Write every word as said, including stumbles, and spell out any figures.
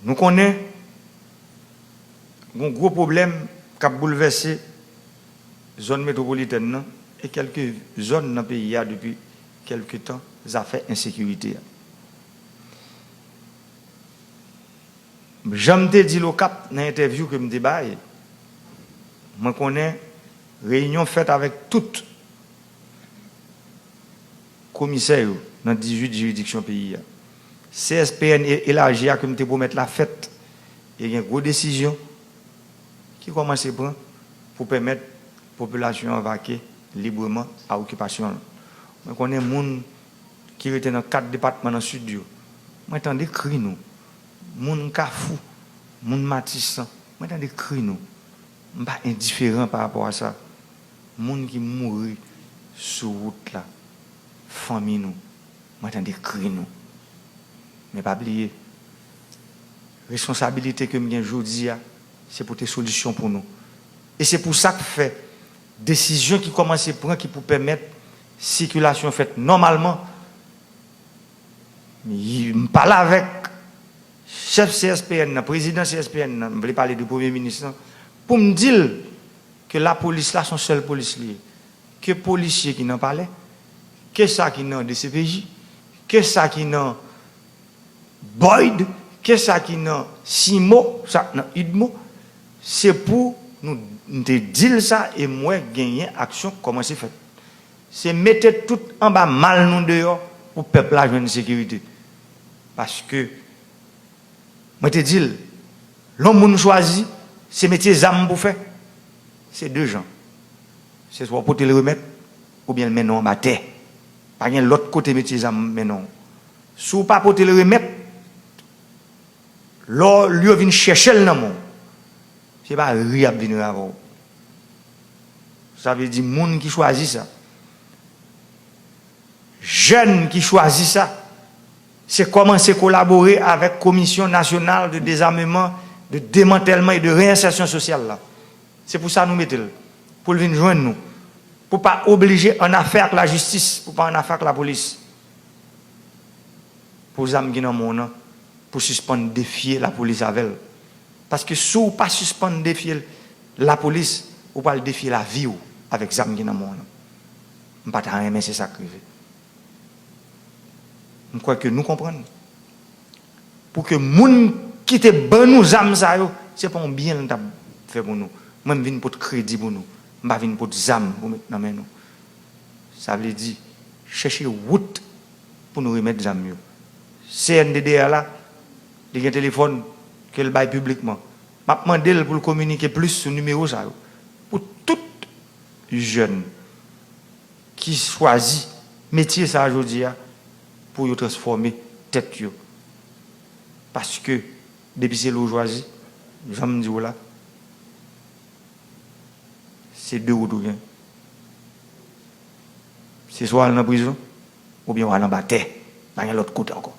Nou konnen gen yon gwo pwoblèm k ap boulvèse zòn metwopolitèn nan e kèlke zòn nan peyi a depi kèlke tan, zafè ensekirite a. Jan m te di l Okap nan entèvyou ke m te bay, mwen konnen reyinyon fèt avèk tout komisè yo nan dizuit jiridiksyon peyi a. C S P N e- elaji a ke m te pwomèt la fèt, e gen gwo desizyon ki kòmanse pran pou pèmèt popilasyon an vake libreman a okipasyon l. Mwen konnen moun ki rete nan kat depatman nan Sid yo, mwen tande kri nou. Moun Kafou, moun Matisan, mwen tande kri nou. M pa endiferan pa rapò a sa. Moun ki mouri sou wout la, fanmi nou, mwen tande kri nou. Men pa bliye, responsabilite ke m gen jodi a, se pote solisyon pou nou. E se pou sa k fè desizyon ki kòmanse pran ki pou pèmèt sikilasyon fèt nòmalman, m pale avèk chèf C S P N nan, prezidan C S P N nan, m vle pale de premye minis lan, pou m di l ke lapolis la se yon sèl polis li ye. Ke polisye ki nan palè, ke sa ki nan D C P J, ke sa ki nan Boyd, ke sa ki nan Simo, sa k nan Idmo, se pou nou, m te di l sa e m wè genyen aksyon kòmanse fèt. Se mete tout anba mal nou deyò pou pèp la jwenn sekirite. Paske mwen te di l, lè yon moun chwazi, se metye zam pou fè. Se de jan. Se swa w pote l remèt, oubyen l mennen w anba tè. Pa gen lòt kote metye zam mennen w. Si w pa pote l remèt, lè w- lè yo vin chèche l nan men w, se pa ri y ap vin ri avè w. Sa vle di moun ki chwazi sa, jèn ki chwazi sa, se kòmanse kolabore avèk Komisyon Nasyonal de Dezarmeman, de Demantèlman e de Reyensèsyon Sosyal la. Se pou sa nou mete l, pou l vin jwenn nou, pou pa oblije annafè ak lajistis, pou pa annafè ak lapolis. Pou zam ki nan men w nan, pou sispann defye lapolis avè l. Paske si w pa sispann defye lapolis, ou pral defye lavi w avèk zam ki nan men w nan. M pa ta renmen se sa k rive. M kwè ke nou konprann. Pou ke moun ki te ban nou zam sa yo, se pa yon byen l t ap fè pou nou. Mwen, m vin pot kredi pou nou. M pa vin pot zam pou met nan men nou. Sa vle di, chèche wout pou nou remèt zam yo. C N D D A la, li gen telefòn ke l bay piblikman. M ap mande l pou l kominike plis sou nimewo sa yo. Pou tout jèn ki chwazi metye sa a jodi a, pou yo transfòme tèt yo. Paske, depi se li w chwazi, jan m di w la, se de wout ou gen. Se swa w al nan prizon, oubyen w al anba tè. Pa gen lòt kote ankò.